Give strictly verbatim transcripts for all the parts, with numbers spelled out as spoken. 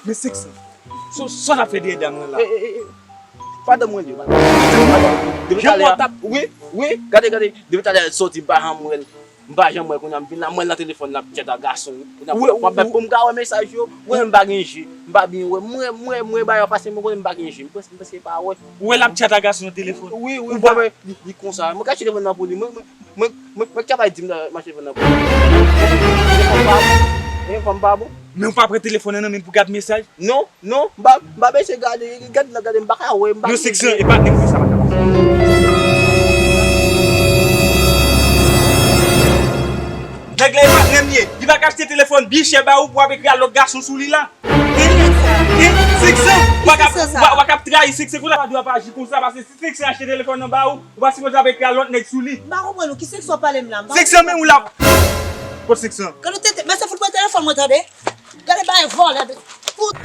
Men senk san. Sa, sa w t ap fè dèyè dam nan la? E, e, e, e. Pa dan mwen li, pa dan mwen. Depi talè a, wi, wi, gade, gade, depi talè a l soti, m pa janm wè l. M pa janm wè l, kounye a m vin la, m wè l nan telefòn, l ap tchèt ak gason. Kounye a, w ap, w ap, pou m ka wè mesaj yo, mwen menm m pa gen je, m pa byen wè, mwen, mwen, mwen, bagay yo pase, mwen konnen m pa gen je, m prèske, m prèske pa wè. Ou wè l ap tchèt ak gason nan telefòn? Wi, wi, m pa wè, li, li konsa, mwen ka tchèt telefòn nan pou li, mwen, mwen, mwen, mwen, mwen travay di m nan, m ap tchèt telefòn nan pou li. Telefòn pa bon, telefòn pa bon. Men ou pa pran telefòn nan nan men pou gad mesaj? Non, non, m pa, m pa bezwen gade, gade nan gade, m pa ka wè, m pa... Yo, Seksyon, e patnè m konsa pa ka pase. Nèg la e patnè m ye, li pa ka achte telefòn byen chè ba ou pou w ap ekri a lòt gason sou li la. Hein? Seksyon, ou pa ka, ou pa, ou pa ka trayi Seksyon konsa, ou pa dwe ap aji konsa, paske si Seksyon achte telefòn nan ba ou, ou pa sipoze ap ekri a lòt nèg sou li. M pa konprann ou, ki Seksyon w ap pale m la? M pa konprann. Seksyon men ou la. Kot Seksyon? Gade tete, mesye fout mwen telefòn mwen tande. Gade bay vòlè de fout.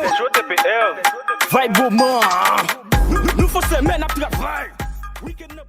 Metro T P R. Vibe moman. Nou, nou, nou fè semèn ap travay. Weekend